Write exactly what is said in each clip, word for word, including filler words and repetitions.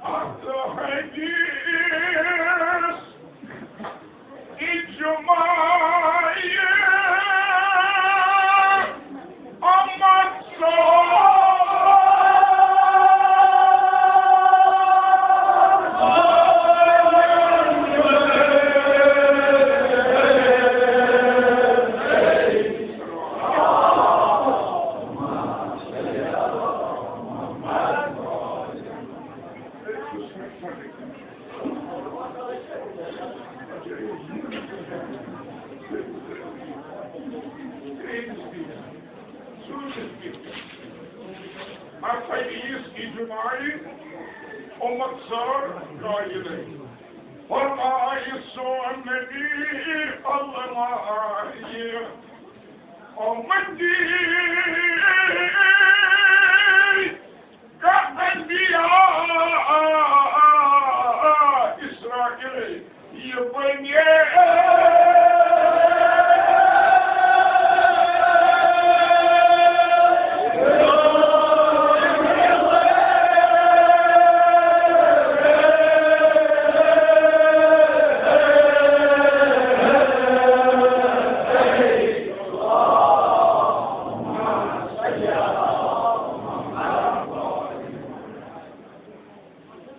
اتھ حدیث اجماعی احمد صٲب۔ حدیث اجماعی امت سر قائل۔ فرمائے سون نبی علماء امتی کا انبیاء اسرائیل یہ بنے۔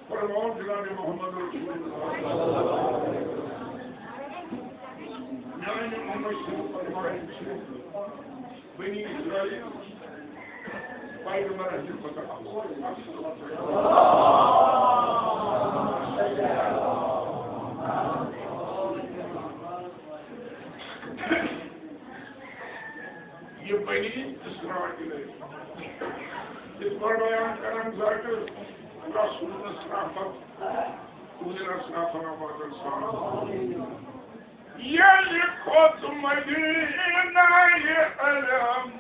فرماؤ جناب محمد رسول اللہ۔ میانہِ محمد صٲب فرمایان چھِ، بنی اسرائیل پیغمبر ہٕنٛدِ کھۄتہٕ افضل۔ یہ بنی اسرائیل۔ اس پر بیان کرن ذاکر رسول اسرافت، تُہنٛدٮ۪ن اسرافن آبادن سان۔ ییٚلہِ کھوٚت مدینہ علم،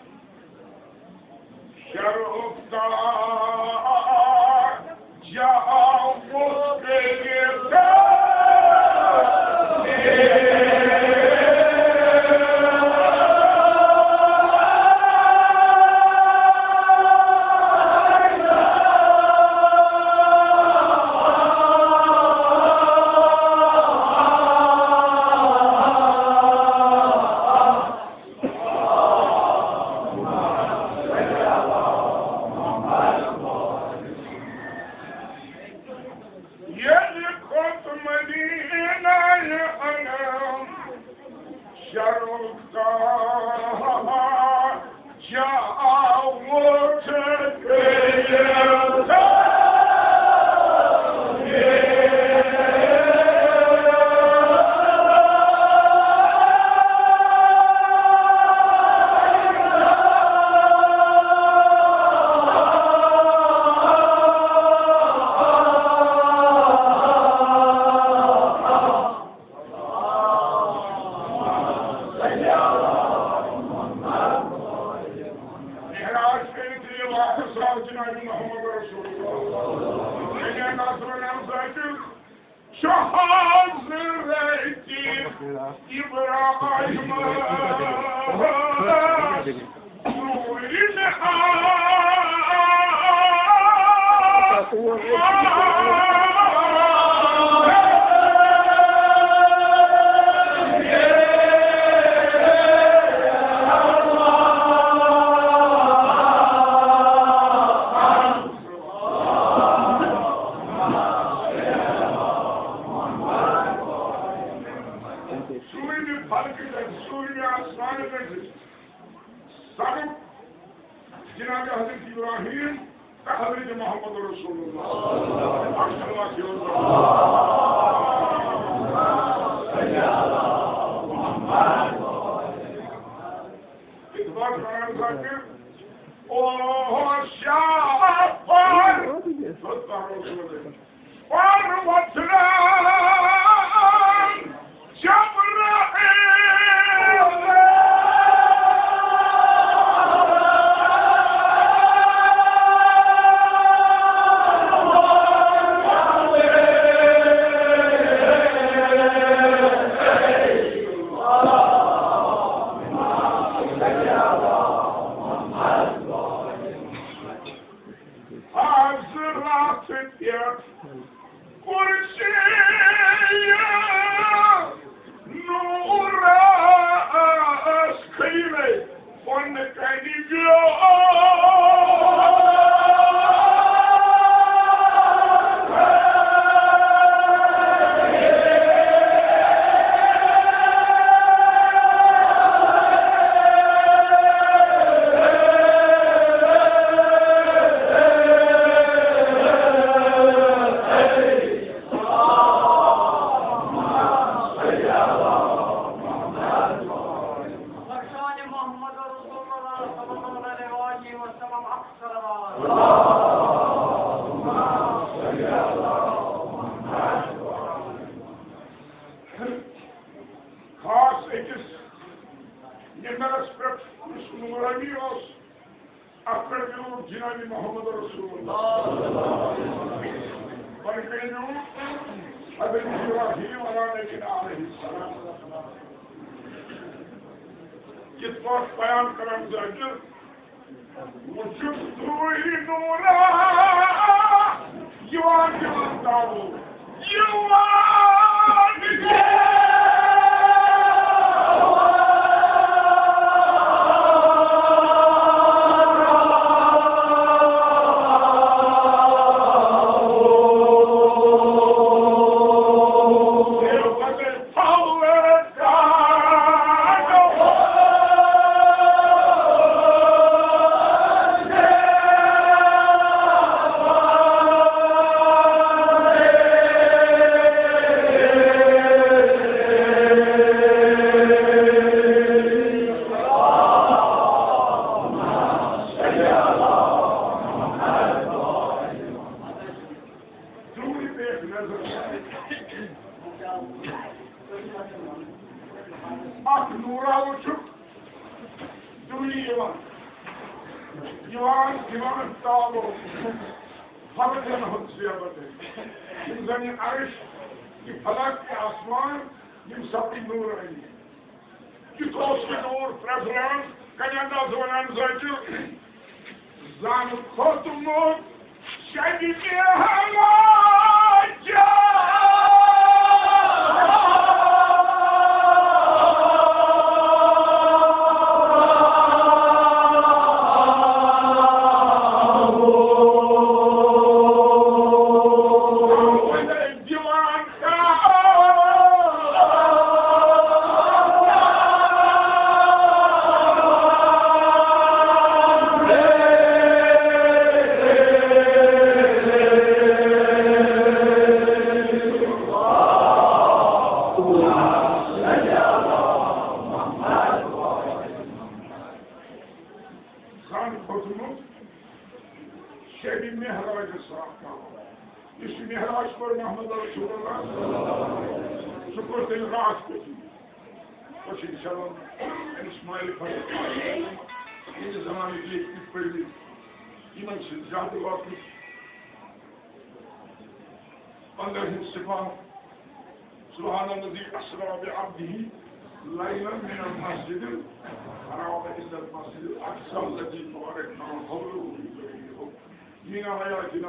شرُک تاج جاوُس کٔرِتھ۔ ییٚلہِ کھوٚت مدینہ علم، شرُک تاج جاوُس کٔرِتھ۔ معراج کٔرِتھ ییٚلہِ واپس آو جناب محمد رسول اللہ، ییٚلہِ نظرن انداز چھُ حضرت ابراہیم۔ سورِ فلقہٕ پٮ۪ٹھ، سورِ آسمانہٕ پٮ۪ٹھ سبق جناب حضرت ابراہیم تہٕ حضرت محمد رسول اللہ۔ یِتھ پٲٹھۍ وَنان زَن تہِ، او شاہ پر، پر وۄتھران جبرائیل۔ حضرت پٮ۪ٹھ کرسی نورس خلیلے بۄن کنہِ بیوٗٹھ۔ شان محمد رسول اللہ صلی اللہ علیہ وآلہ وسلم۔ خاص أکِس ممبرس پٮ۪ٹھ یُس نورانی اوس، اتھ پٮ۪ٹھ بیوٗٹھ جناب محمد رسول اللہ۔ بۄنہٕ کنہِ بیوٗٹھ حضرت ابراہیم علیٰ نبینا علیہ السلام۔ یِتھ پٲٹھۍ بیان کران زِ اَتہِ وُچھُکھ دوٗرِ نوٗرا یِوان، یِوان تاوُل، یِوان۔ دوٗرِ پٮ۪ٹھ نظر۔ اکھ نوٗرا وُچھُکھ دوٗری یِوان، یِوان، یِوان تالو۔ فرقن ہُنٛد زیبر۔ یِم زن یہِ عرش، یہِ فلک، یہِ آسمان، یِم سپٕدۍ نوٗرٲنی۔ یُتھ اوس یہِ نوٗر پرٛزلان، کنہِ انداز ونان زٲژِ، زن کھوٚتمُت شبِ معراج۔ زن کھوٚتمُت شبِ معراجس آفتاب۔ یُس یہِ معراج کوٚر محمد رسول اللہ، سُہ کوٚر تٔمۍ راتھ کھوٚتمُت۔ پتہٕ چھِ انشاءاللہ أمِس مالہِ فرق ییٚمہِ زمانہٕ کہِ ییٚتہِ پٔرمٕتۍ یِمن سۭتۍ زیادٕ واقف۔ پنٛداہ ہٕنٛز صفات۔ سبحان الذي أسرى بعبده ليلا من المسجد الحرام إلى المسجد الأقصى الذي باركنا حوله لنريه من آياتنا۔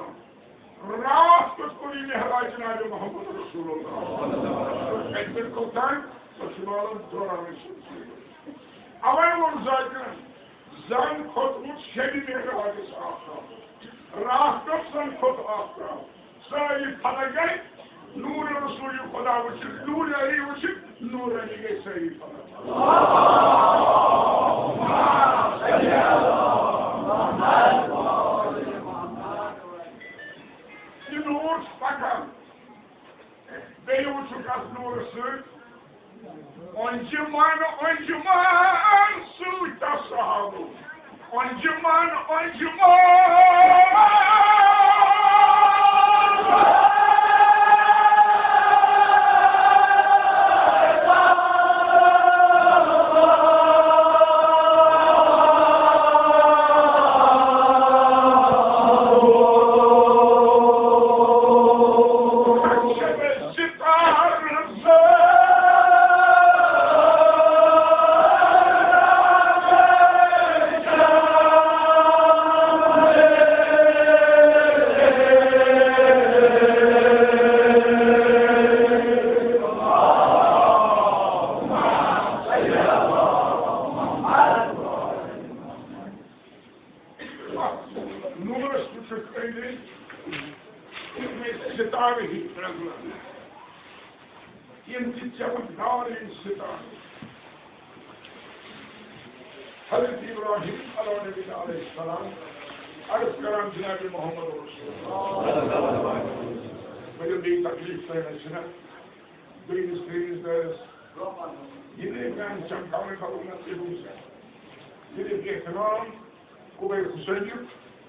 راتھ کیُتھ کوٚر یہِ معراج جناب محمد رسول اللہ۔ اَتہِ پٮ۪ٹھ کوٚت تام؟ سۄ چھِ والان دوران۔ اَوَے ووٚن ذاکرن، زن کھوٚتمُت شبِ معراجس آفتاب۔ راتھ پٮ۪ٹھ زن کھوٚت آفتاب۔ سٲری فلک گٔے نوٗر رسول خدا وٕچھِتھ، نوٗر علی وٕچھِتھ، نوٗر علی گٔے سٲری فلک۔ یہِ نوٗر چھُ پکان۔ بیٚیہِ وٕچھُکھ اَتھ نوٗرس سۭتۍ انجمن، انجمن سوچ صاحب، انجمن، انجمن۔ نورس وٕچھِتھ أنٛدۍ أنٛدۍ تِم ستارٕ ہِوۍ پرٛزلان۔ یِم تہِ چمکدار یِم ستارٕ۔ حضرت ابراہیم علیہ نبینا علیہ السلام عرض کران جناب محمد رسول اللہ۔ مگر بیٚیہِ تکلیف تۄہہِ آسہِ نا، دوٚیمِس ترٛیٚیِمِس دۄہَس یہِ نہٕ میٛانہِ چمکاونہٕ خٲطرٕ نہ تہِ روٗز۔ ییٚلہِ احترام قبیل حسینیُک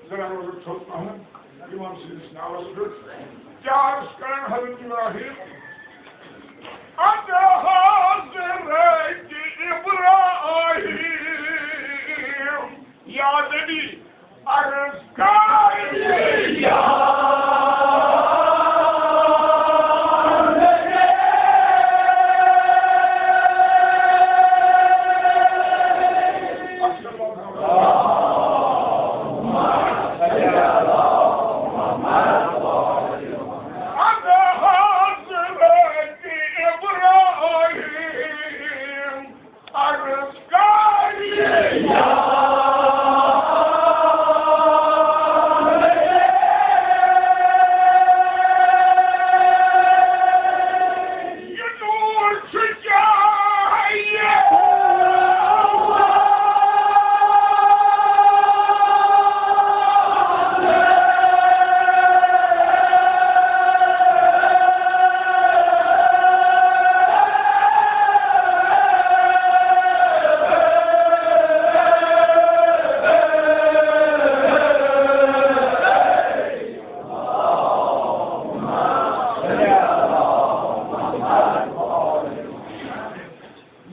زنان اوس تھوٚد پہن امام سٕنٛدِس ناوس پٮ۪ٹھ۔ کیٛاہ اوس کران حضرت ابراہیم؟ ادٕ حضرت ابراہیم، یا نبی، عرض کر یا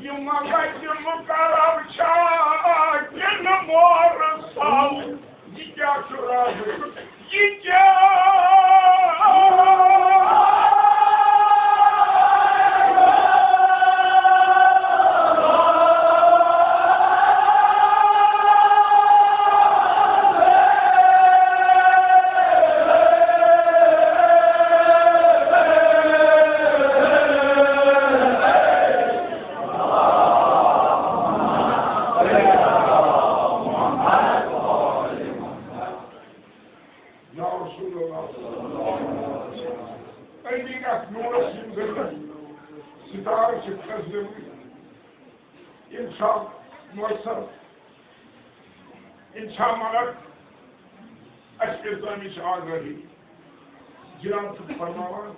یہِ مکہ تہِ مکرم چھا کِنہٕ مرسل؟ یہِ کیٛاہ چھُ راز؟ یہِ کیٛاہ؟ یا رسول اللہ، أمِکۍ اَتھ نوٗرَس یِم زَن ستارٕ چھِ کھٔسۍمٕتۍ، یِم چھا مۄیسر؟ یِم چھا مگر اَسہِ پیٚٹھ زٲنِج آگٲہی؟ جناب چھُ فرماوان،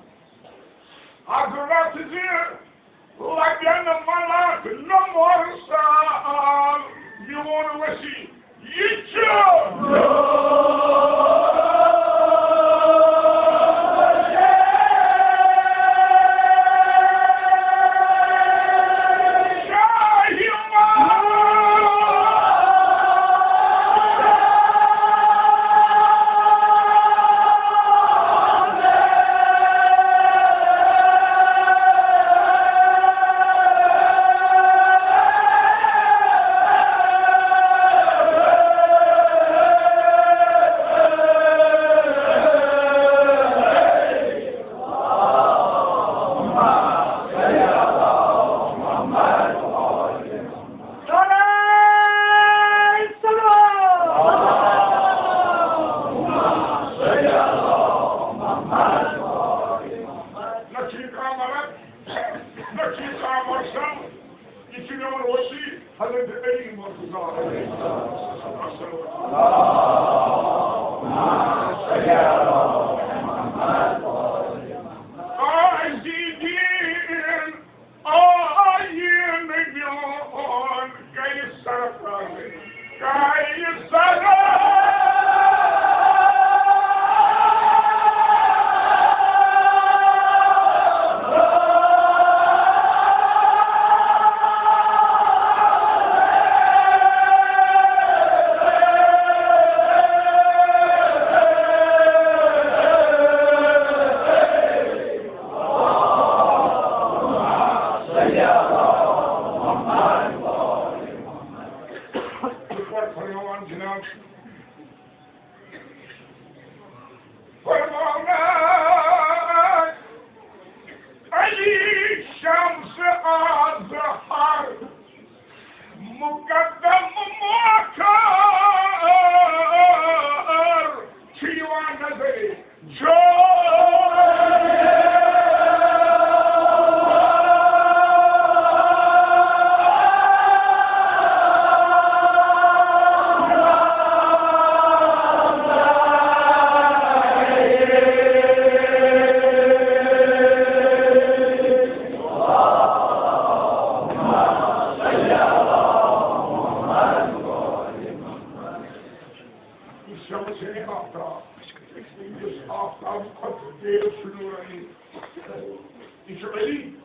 اَکھ رَتھ زِ لَبٮ۪ن ملک نمبر سال، میون وسیع، یہِ چھُ شاہی مال۔ نہ چھُ یہِ کانٛہہ ملک، نہ چھُ یہِ کانٛہہ مرسل، یہِ چھُ میون وسیع حضرت علی مرتضیٰ علیہ السلام۔ آیزی دین، آیین فرماونا علی شمس اظہر مقدم مؤخر چھُ یِوان نظرِ۔ یہِ شمس آفتاب، یُس آفتاب کھۄتہٕ تیز چھُ نورانی، یہِ چھُ علی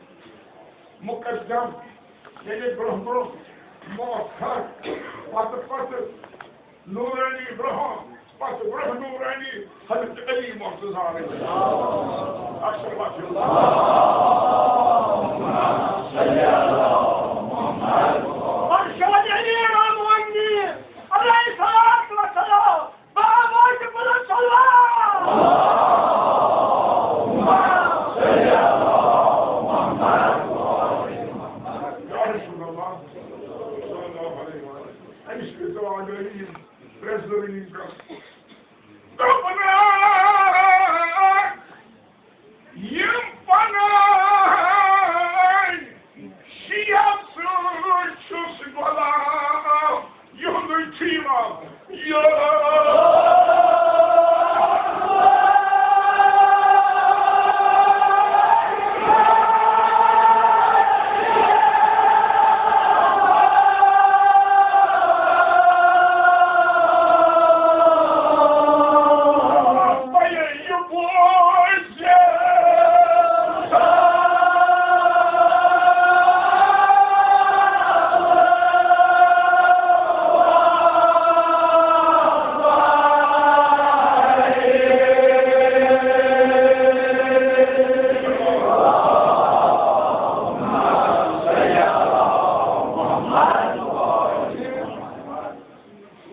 مقدم، یعنی برونٛہہ برونٛہہ، مؤخر، پتہٕ پتہٕ، نورانی برونٛہہ، پتہٕ برونٛہہ نورانی، حضرت علی مرتضیٰ علیہ السلام۔ اکثر وقت ارشد علی رضوانی علیہ الصلوۃ والسلام۔ بابا جبل الصلاة۔ یا رسول اللہ، صلی اللہ علیہ وسلم۔ أمِس کٔرۍ تو آجٲیی یِم پرٛٮ۪تھ ضروٗری کَتھ۔ دوٚپُن، یِم پنٕنۍ شیعہ سۭتۍ چھُس غلام، یِہُنٛدُے چھُ یِوان۔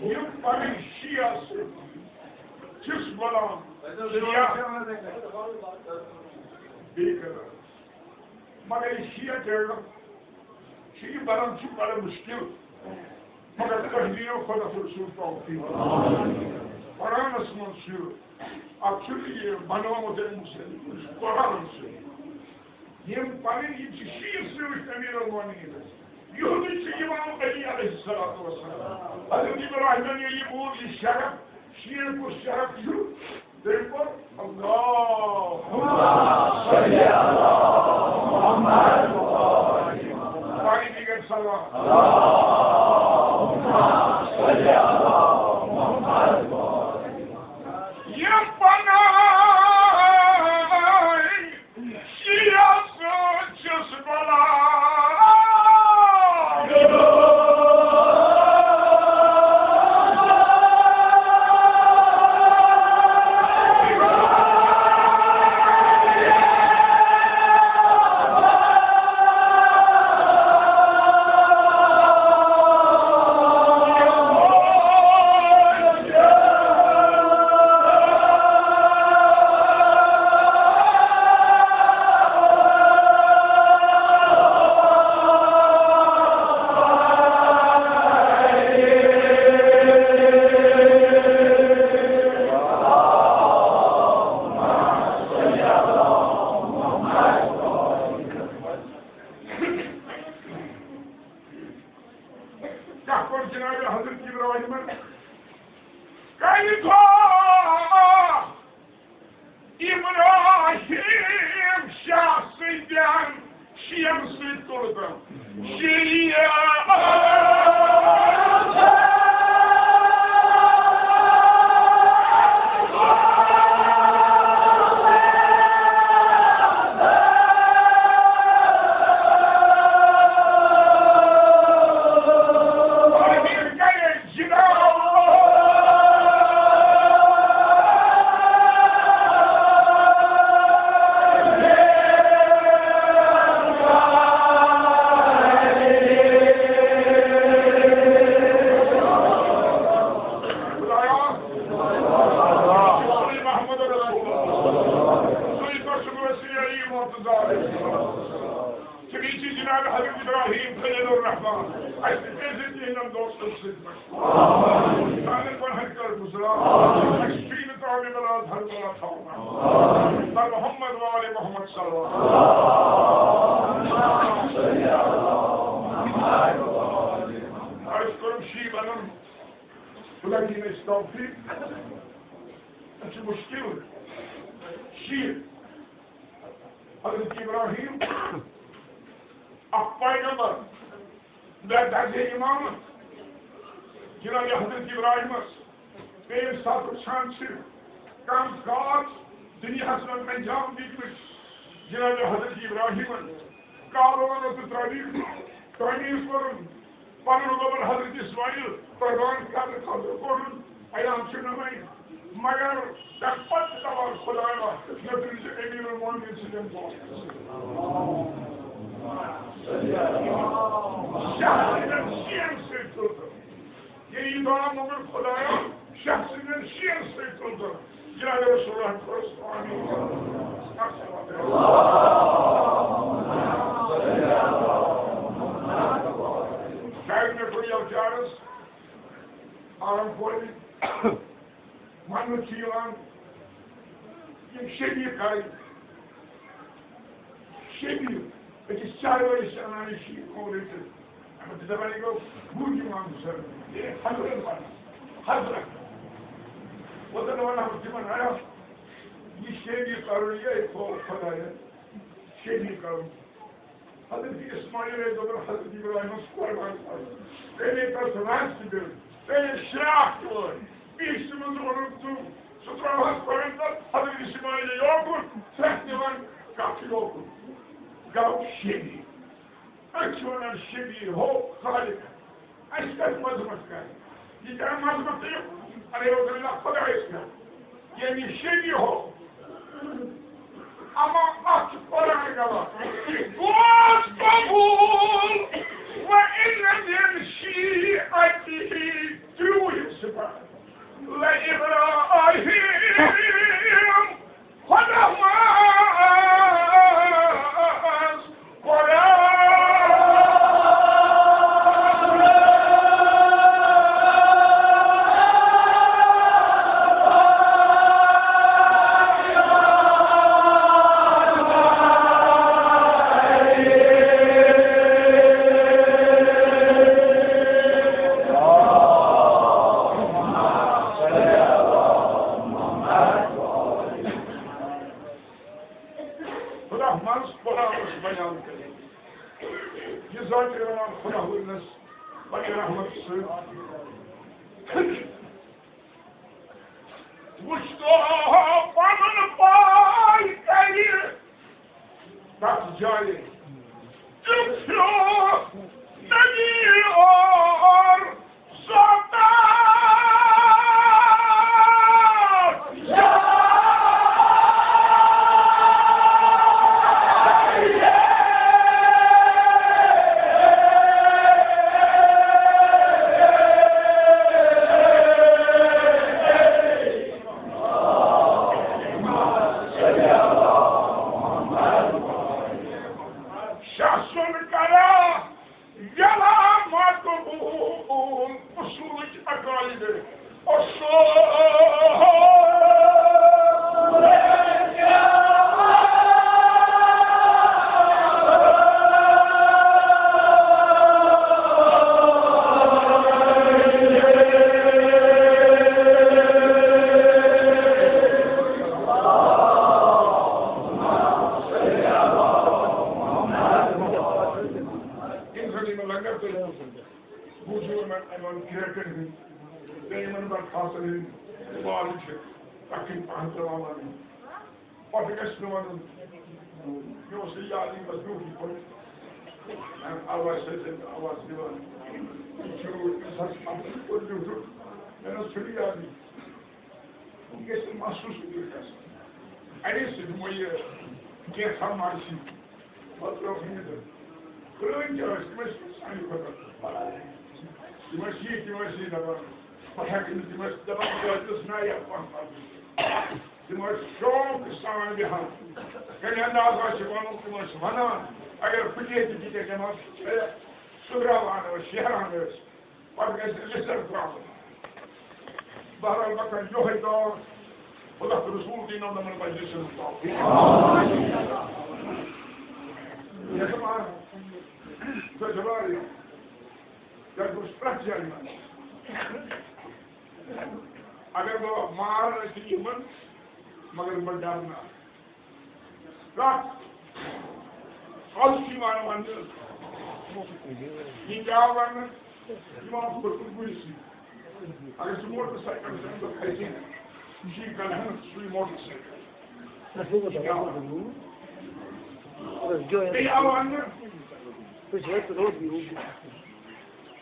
یِم پنٕنۍ شیعہ سۭتۍ چھِس وَنان، شیعہ بیٚیہِ کران۔ مگر یہِ شیعہ کیٛاہ گوٚو؟ شیعہ بنُن چھُ بڑٕ مُشکِل، مگر تۄہہِ دِیو خۄدا صٲب سُنٛد توفیٖق۔ قرآنَس منٛز چھُ، اَتھ چھُنہٕ یہِ بنومُت أمۍ سٕنٛدِ، قرآنَن سۭتۍ۔ یِم پنٕنۍ، یِم چھِ شیعہ سۭتۍ امیر المومنین۔ یِہُنٛدُے چھُ امام علی علیہ الصلوۃ والسلام۔ حضرت ابراہیمن ییٚلہِ یہِ بوٗز، یہِ شرف، شیعہ کُس شرف چھُ، تٔمۍ کوٚر، اللہم صل علی محمد۔ پانی دی گئے صلوات۔ اللہم صل علی محمد۔ یِم پنٕنۍ شیعہ سۭتۍ چھُس بلان۔ کیٛاہ کوٚر جناب حضرت ابراہیمن؟ کَنہِ تھوٚو ابراہیم شاہ سٕنٛدٮ۪ن شیعن سۭتۍ تُلتن۔ شیعہ۔ رحیم خلیل الرحمان، اَسہِ تہِ پیٚیہِ زِ تِہِنٛدٮ۪ن دوستن سۭتۍ مشغول۔ سانٮ۪ن گۄنہن کر گُزران، اَسہِ چھُے نہٕ کامہِ بلاد ہر بلا تھاوُن۔ بر محمد وآل محمد صلی اللہ علیہ وسلم۔ اَسہِ کوٚرُم شیٖعہٕ بنُن، خدا دِیِن اَسہِ توفیٖق۔ اَسہِ چھُ مُشکِل۔ شیٖعہٕ، حضرت ابراہیم، اکھ پیغمبر، بے درجہ امامت، جناب حضرت ابراہیمس، بیٚیہِ ییٚمہِ ساتہٕ وٕچھان چھِ کم کاژ دُنیاہس منٛز انجام دِتمٕتۍ جناب حضرت ابراہیمن، کعبہٕ وَنو تہٕ تعمیٖر، تعمیٖر کوٚرُن، پنُن گوٚبُر حضرت اسماعیل قربان کرنہٕ خٲطرٕ کوٚرُن، عیال چھُ نہٕ وۄنۍ۔ مگر تَمہِ پتہٕ تہِ دَپان خۄدایا، مےٚ تُلۍ زِ امیر المومنین سٕنٛدٮ۪ن دوستن سۭتۍ۔ شاہ سٕنٛدٮ۪ن شیعن سۭتۍ تُلتن۔ ییٚلہِ یہِ دعا موٚنگُن خۄدایا، شاہ سٕنٛدٮ۪ن شیعن سۭتۍ تُلتن۔ جناب رسول اللہ کوٚرُس آمین۔ شاید مےٚ کوٚر یَتھ جارس آرام پورِ۔ وننہٕ چھُ یِوان، یِم شبیٖر کَرٕنۍ، شبیٖر، أکِس چاروٲیِس چھِ اَنان یہِ شیٖر کھوورِ تہٕ اَمہِ پَتہٕ چھِ دَپان، یہِ گوٚو بوٗٹی محمد صٲب، یہِ حضرت وَنان، حضرت۔ وۄنۍ زَن وَنہٕ ہاو تِمَن، آیا، یہِ شبیٖر کَرُن، یہِ کھو-، خۄدایَن شبیٖر کَرُن۔ حضرت اسماعیل علیہ السلام حضرت ابراہیمس قربان کرُن۔ تیٚلے تس رژھ تہِ دِژ، تیٚلے شراکھ تہِ وٲے۔ بیٚیہِ چھِ تِمن ووٚنمُت، ژٕ، سُہ ترٛاوہَس پرندس، حضرت اسماعیل یوکُن، پھرٛکھ دِوان کتھ یوکُن۔ گوٚو شبیٖر۔ أسۍ چھِ ونان شبیٖر ہو خالق۔ اَسہِ کَتہِ مذمت کَرِ؟ یہِ کَرِ مذمت تہٕ یہِ، اَدٕ یہِ اوس خۄدایَس پٮ۪ٹھ۔ یعنی شبیٖہو۔ اما اَتھ چھُ قرآن گواہ۔ گوس قبول و ان من شیعته، ترٛوہِم صفت۔ لَإِبْرَاهِيمَ۔ خۄدا منٛز قرآن۔ خدا منٛز قرآنس بیان کٔرِتھ۔ یہِ ذاکر رحمان خدا ؤنِس پننہِ رحمت سۭتۍ۔ وٕچھ تو پنُن پاے کرِ تتھ جایہِ۔ تیُتھ ہیوٗ نبی اور شخص کرا یلا مقبول اصولٕچ عقاید۔ اصول۔ یِم زَن یِمَن لنگر تُلۍ، بوٗزِو یِمَن، یِمَن کرٛیکَن ہٕنٛدۍ، بیٚیہِ یِمَن درخاستَن ہٕنٛدۍ وال چھِ تَتھ کِنۍ پَہَن ترٛاوان وَنٕنۍ۔ پَتہٕ گژھِ نہٕ وَنُن، مےٚ اوس یہِ یاد، یہِ بَس برٛونٛٹھٕے پٲٹھۍ آواز سۭتۍ آواز دِوان۔ یہِ چھُ، یُس حظ اَتھ کوٚر لیوٚکھُن، مےٚ نہ حظ چھُنہٕ یادٕے۔ یہِ گژھِ محسوٗس گژھُن۔ اَمے سۭتۍ دِمو یہِ کینٛژھا مارشی۔ پَتہٕ ترٛووُکھ یہِ تہٕ پرٛٲنۍ کیٛاہ ٲسۍ، تِم ٲسۍ سانہِ کھۄتہٕ بَلاے۔ تِم ٲسۍ یی، تِم ٲسۍ یی دَپان، بہٕ ہٮ۪کہٕ نہٕ، تِم ٲسۍ دَپان، بہٕ حظ چھُس نایاب پَہَم پَرُن۔ تِم ٲسۍ شوق سان بیٚہوان۔ ییٚلہِ انداز آسہِ وَنُن، تِم ٲسۍ وَنان۔ اگر پُلیے تہِ دِتھ تِم ٲسۍ سُدراوان ٲسۍ، شیران ٲسۍ۔ پَتہٕ گژھِ لِسَن ترٛاوُن۔ بہرحال، مےٚ کَرِ یِہوٚے دعا، خۄدا تہٕ رسول دیٖنو نہٕ مےٚ مجلسَن منٛز ترٛاوُن۔ یہِ چھُ مار، یہِ چھُ مار، یہِ گوٚژھ پرٛٮ۪تھ جایہِ منٛز۔ اگر بہٕ مار ٲسِن یِمن، مگر بہٕ ڈرنہٕ۔ کتھ؟ از چھُ یِوان وننہٕ، یہِ کیٛاہ وننہٕ؟ اِمام قرطبی سۭتۍ۔ اگر سُہ موٹر سایکل چھُ اَمہِ دۄہ کھسہِ، یہِ چھُ یہِ کَڑان سُے موٹر سایکل۔ یہِ کیٛاہ وننہٕ؟ بیٚیہِ آو وننہٕ،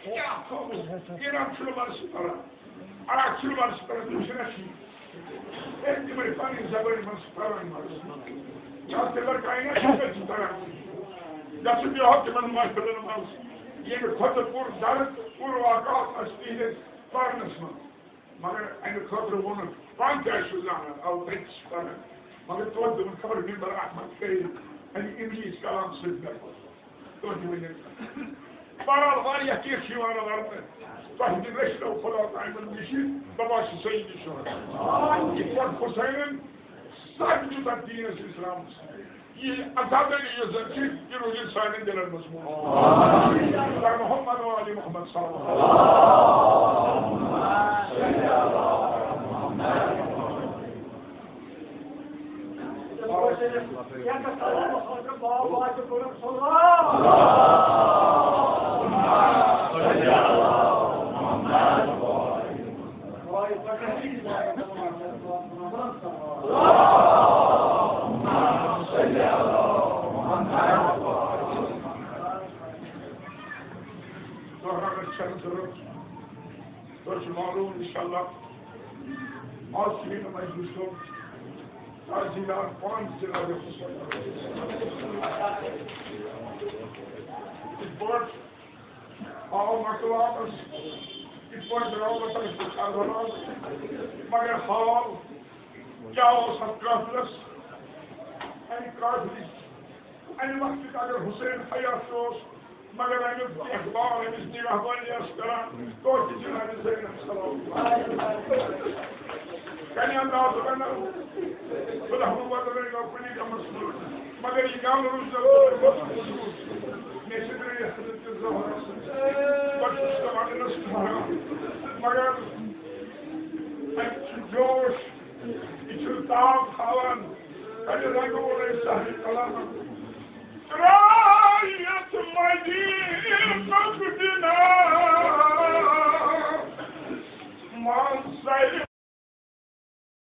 کیٛاہ تھوٚوُس؟ ایران چھُنہٕ منٛز سُہ کران۔ عراق چھُنہٕ منٛز سُہ کران، تِم چھِنہ ٹھیٖک۔ ہے، تِمَے پنٕنۍ زبٲنۍ منٛز چھِ پران منٛز۔ یا تہِ لڑکایہِ نہ چھِ تَتہِ چھِ کران۔ گژھُن یہِ ہو تِمَن محفلَن منٛز۔ ییٚمہِ کھۄتہٕ پوٗرٕ درد، پوٗرٕ واقعات آسہِ تِہِنٛدِس پرنَس منٛز۔ مگر اَمہِ خٲطرٕ ووٚنُن، پانہٕ تہِ آسِو زانان، اَوٕ تَتہِ چھِ پَران۔ مگر توتہِ دوٚپُن، خبر مِمبر احمد کٔرِو اَمہِ اِنگلِش کلام سۭتۍ مےٚ کوٚر۔ توتہِ ؤنِو۔ بہرحال، واریاہ کینٛہہ چھِ یِوان وَننہٕ۔ تۄہہِ تہِ رٔچھنو خۄدا تعالیٰ ہَن نِشہِ، بابا چھُ سید شہدا۔ یِتھ پٲٹھۍ حسینَن سَتھ دیُت اَتھ دیٖنَس اِسلامَس۔ یہِ عزت یُس زن چھِ، یہِ روزِ سانٮ۪ن دِلن منٛز موجود۔ آمین۔ محمد و آل محمد صلی اللہ علیہ وسلم۔ دۄہراوٕنۍ چھَنہٕ ضروٗرت۔ تۄہہِ چھُ معلوم، انشاءاللہ، آز چھُ یہِ نماز وٕچھُن۔ تعزیرات پانہٕ تہِ لگے۔ یِتھ پٲٹھۍ آو مۄکلاونَس، یِتھ پٲٹھۍ درٛاو مےٚ تَتھ کربلا۔ مگر حال کیٛاہ اوس اَتھ قافلَس؟ اَمہِ قافلٕچ، اَمہِ وقتہٕ اگر حسین حیات اوس، مگر اَمیُک دیکھ بھال، أمِس نگہبٲنی ٲس کران، توتہِ جناب زینب صلی اللہ علیہ وسلم۔ کَنہِ انداز بناو، خدا مبارک رہے گا، کُنہِ غمس منٛز۔ مگر یہِ گام روٗد نہٕ موجود۔ مےٚ چھِ ترٛےٚ حضرت زہرا سٕنٛز۔ پتہٕ چھُس دَپان، أمِس چھُ حرام۔ مگر اَتہِ چھُ جوش، یہِ چھُ تاب تھاوان۔ کَنہِ رنٛگہٕ وولے سہل کلامن۔ ترٛایَتھ مدینُک دِنا منٛز سرِ۔